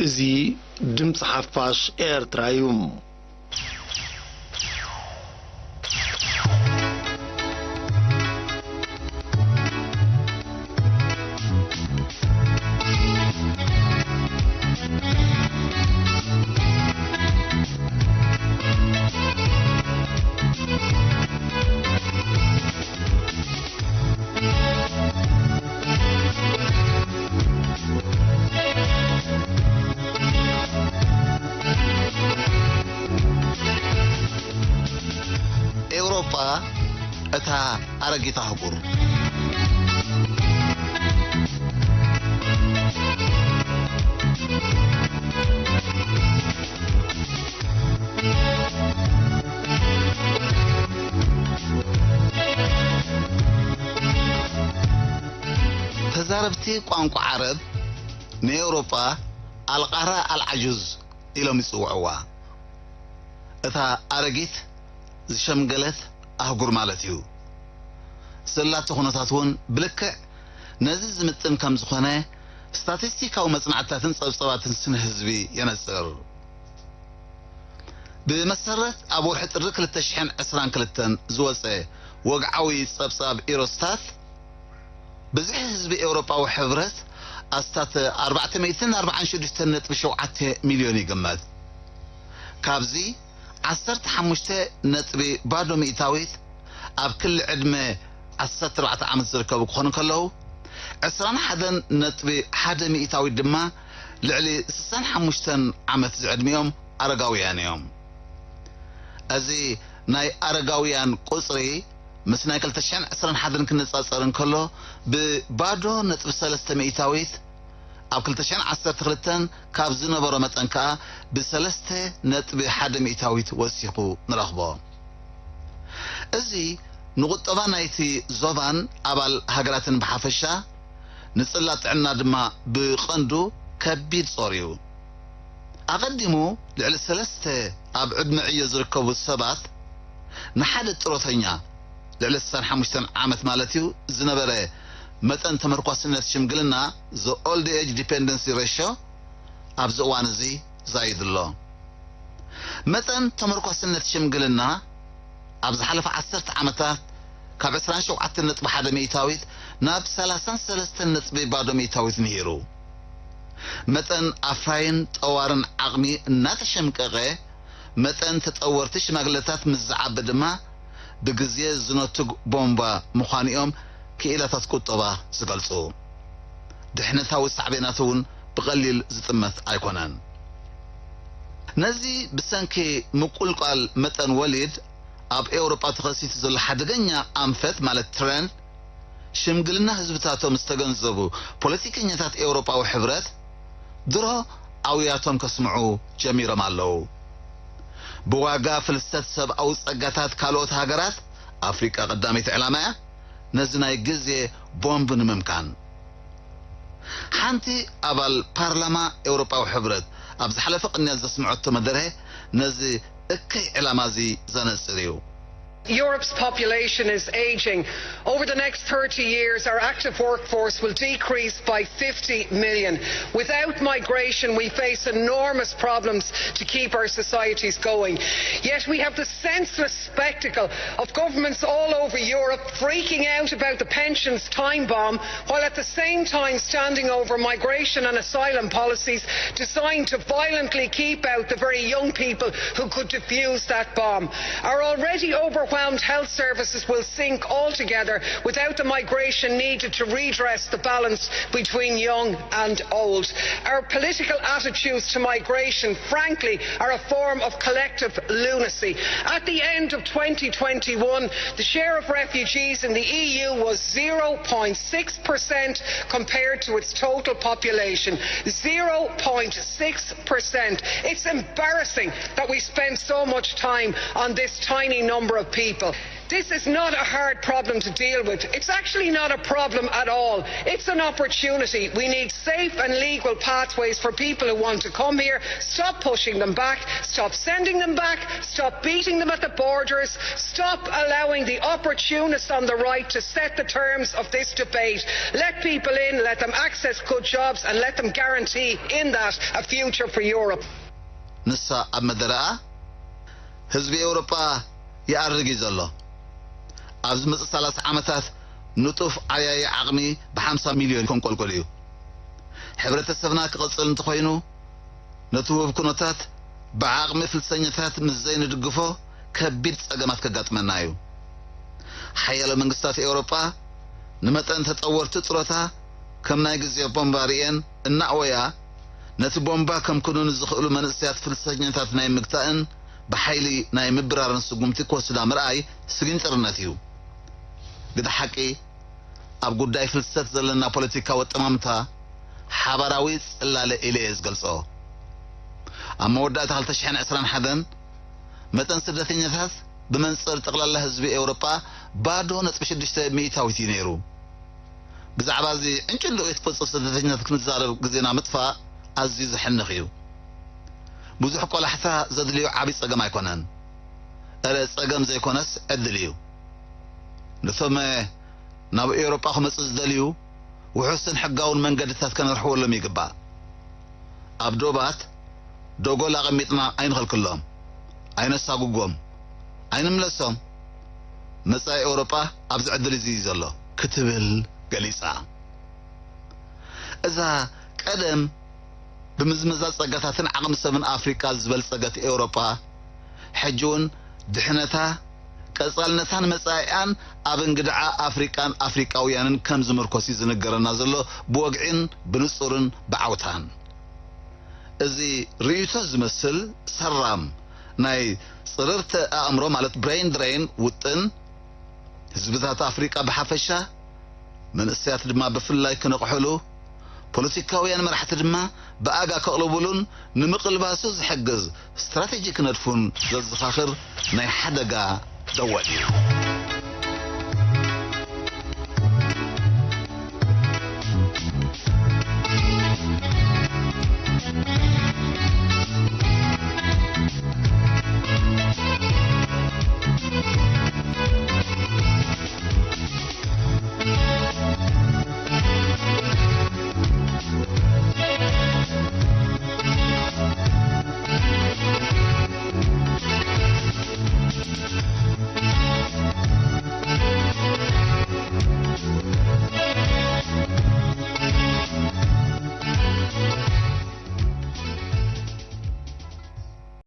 እዚ ድምፂ ሓፋሽ ኤርትራ እዩ። ኤውሮጳ፣ እታ ኣረጊት ኣህጉር። ተዛረብቲ ቋንቋ ዓረብ ንኤውሮጳ ኣልቃራ ኣልዓጁዝ ኢሎም ይጽውዕዋ። እታ ኣረጊት ዝሸምገለት ኣህጉር ማለት እዩ። ዘላቶ ኩነታት እውን ብልክዕ ነዚ ዝምጥን ከም ዝኾነ ስታቲስቲካዊ መጽናዕትታትን ጸብጸባትን ስነ ህዝቢ የነጽር። ብመሰረት ኣብ ወርሒ ጥሪ ክልተ ሽሕን ዕስራን ክልተን ዝወጸ ወግዓዊ ጸብጻብ ኢሮስታት፣ ብዝሒ ህዝቢ ኤውሮጳዊ ሕብረት ኣስታት ኣርባዕተ ሚእትን ኣርባዓን ሽዱሽተን ነጥቢ ሸውዓተ ሚልዮን ይግመት። ካብዚ ዓሰርተ ሓሙሽተ ነጥቢ ባዶ ሚእታዊት ኣብ ክሊ ዕድመ ዓሰርተ ኣርባዕተ ዓመት ዝርከቡ ክኾኑ ከለዉ፣ ዕስራን ሓደን ነጥቢ ሓደ ሚእታዊት ድማ ልዕሊ ስሳን ሓሙሽተን ዓመት ዝዕድሚኦም ኣረጋውያን እዮም። እዚ ናይ ኣረጋውያን ቁጽሪ ምስ ናይ ክልተ ሽሕን ዕስራን ሓደን ክነጻጸር እንከሎ፣ ብባዶ ነጥቢ ሰለስተ ሚእታዊት ኣብ ክልተ ሽሕን ዓሰርተ ክልተን ካብ ዝነበሮ መጠን ከኣ ብሰለስተ ነጥቢ ሓደ ሚእታዊት ወሲኹ ንረኽቦ። እዚ ንቁጠባ ናይቲ ዞባን ኣባል ሃገራትን ብሓፈሻ፣ ንጽላት ጥዕና ድማ ብቐንዱ ከቢድ ጾር እዩ። ኣቐዲሙ ልዕሊ ሰለስተ ኣብ ዕድመ ዕዮ ዝርከቡ ሰባት ንሓደ ጥሮተኛ፣ ልዕሊ ስሳን ሓሙሽተን ዓመት ማለት እዩ፣ ዝነበረ መጠን ተመርኳስነት ሽምግልና፣ the old age dependency ratio፣ ኣብዚ እዋን እዚ ዛይዱ ኣሎ። መጠን ተመርኳስነት ሽምግልና ኣብ ዝሓለፈ ዓሰርተ ዓመታት ካብ ዕስራን ሸውዓተን ነጥቢ ሓደ ሚእታዊት ናብ ሰላሳን ሰለስተን ነጥቢ ባዶ ሚእታዊት ንሂሩ። መጠን ኣፍራይን ጠዋርን ዓቕሚ እናተሸምቀቐ፣ መጠን ተጠወርቲ ሽማግለታት ምስ ዝዓቢ ድማ፣ ብግዜ ዝነቱግ ቦምባ ምዃኑ እዮም ክኢላታት ቁጠባ ዝገልጹ። ድሕነታዊ ሳዕቤናቱ እውን ብቐሊል ዝጥመት ኣይኮነን። ነዚ ብሰንኪ ምቁልቋል መጠን ወሊድ ኣብ ኤውሮጳ ተኸሲቱ ዘሎ ሓደገኛ ኣንፈት፣ ማለት ትረንድ፣ ሽምግልና ህዝብታቶም ዝተገንዘቡ ፖለቲከኛታት ኤውሮጳዊ ሕብረት፣ ድሮ ኣውያቶም ከስምዑ ጀሚሮም ኣለዉ። ብዋጋ ፍልሰት ሰብኣዊ ጸጋታት ካልኦት ሃገራት፣ ኣፍሪቃ ቀዳመይቲ ዕላማ እያ፣ ነዚ ናይ ግዜ ቦምብ ንምምካን። ሓንቲ ኣባል ፓርላማ ኤውሮጳዊ ሕብረት ኣብ ዝሓለፈ ቅንያት ዘስምዐቶ መደረ ነዚ እከይ ዕላማ እዚ ዘነጽር እዩ። Europe's population is aging. Over the next thirty years, our active workforce will decrease by fifty million. Without migration, we face enormous problems to keep our societies going. Yet we have the senseless spectacle of governments all over Europe freaking out about the pensions time bomb, while at the same time standing over migration and asylum policies designed to violently keep out the very young people who could defuse that bomb. Our already overwhelmed health services will sink altogether without the migration needed to redress the balance between young and old. Our political attitudes to migration, frankly, are a form of collective lunacy. At the end of twenty twenty-one, the share of refugees in the E U was zero point six percent compared to its total population. Zero point six percent. It's embarrassing that we spend so much time on this tiny number of people. This is not a hard problem to deal with. It's actually not a problem at all. It's an opportunity. We need safe and legal pathways for people who want to come here. Stop pushing them back. Stop sending them back. Stop beating them at the borders. Stop allowing the opportunists on the right to set the terms of this debate. Let people in, let them access good jobs, and let them guarantee in that a future for Europe. ንሳ ኣብ መደረኣ፣ ህዝቢ ኤውሮጳ ይኣርግ እዩ ዘሎ። ኣብ ዝመጽእ ሰላሳ ዓመታት ንጡፍ ዓያዪ ዓቕሚ ብ50 ሚልዮን ከንቆልቆል እዩ። ሕብረተሰብና ክቕጽል እንተኾይኑ፣ ነቲ ውህብ ኩነታት ብዓቕሚ ፍልሰተኛታት ምስ ዘይንድግፎ፣ ከቢድ ጸገማት ከጋጥመና እዩ። ሓያሎ መንግስታት ኤውሮጳ ንመጠን ተጠወርቲ ጥሮታ ከም ናይ ግዜ ቦምባ ርእየን እናእወያ፣ ነቲ ቦምባ ከምክኑ ንዝኽእሉ መንእሰያት ፍልሰተኛታት ናይ ምግታእን ብሓይሊ ናይ ምብራርን ስጉምቲ ክወስዳ ምርኣይ ስግንጥርነት እዩ። ግደ ሓቂ፣ ኣብ ጉዳይ ፍልሰት ዘለና ፖለቲካዊ ኣጠማምታ ሓባራዊ ጽላለ ኢለ እየ ዝገልጾ። ኣብ መወዳእታ ክልተ ሽሕን ዕስራን ሓደን መጠን ስደተኛታት ብመንጽር ጠቕላላ ህዝቢ ኤውሮጳ ባዶ ነጥቢ ሽዱሽተ ሚእታዊት እዩ ነይሩ። ብዛዕባ እዚ ዕንጭልዒት ቁጽሪ ስደተኛታት ክንዛረብ ግዜና ምጥፋእ ኣዝዩ ዘሕንኽ እዩ። ብዙሕ ቆላሕታ ዘድልዮ ዓቢ ጸገም ኣይኮነን። እረ ጸገም ዘይኮነስ ዕድል እዩ። ነቶም ናብ ኤውሮጳ ክመጹ ዝደልዩ ውሑስን ሕጋውን መንገድታት ከነርሕወሎም ይግባእ። ኣብ ዶባት ደጎል ኣቐሚጥና ኣይንኸልክሎም፣ ኣይነሳጉጎም፣ ኣይንምለሶም። መጻኢ ኤውሮጳ ኣብዚ ዕድል እዚ እዩ ዘሎ ክትብል ገሊጻ። እዛ ቀደም ብምዝመዛ ጸጋታትን ዓቕሚ ሰብን ኣፍሪቃ ዝበልጸገት ኤውሮጳ፣ ሕጂ እውን ድሕነታ፣ ቀጻልነታን መጻኢኣን ኣብ እንግድዓ ኣፍሪቃን ኣፍሪቃውያንን ከም ዝምርኮስ እዩ ዝንገረና ዘሎ፣ ብወግዒን ብንጹርን ብዓውታን። እዚ ርእይቶ ዝመስል ሰራም ናይ ጽርርተ ኣእምሮ፣ ማለት ብሬን ድሬን ውጥን፣ ህዝብታት ኣፍሪቃ ብሓፈሻ፣ መንእሰያት ድማ ብፍላይ ክነቕሕሉ፣ ፖለቲካውያን መራሕቲ ድማ ብኣጋ ከቕልቡሉን ንምቕልባሱ ዝሕግዝ ስትራቴጂ ክነድፉን ዘዘኻኽር ናይ ሓደጋ ደወል እዩ።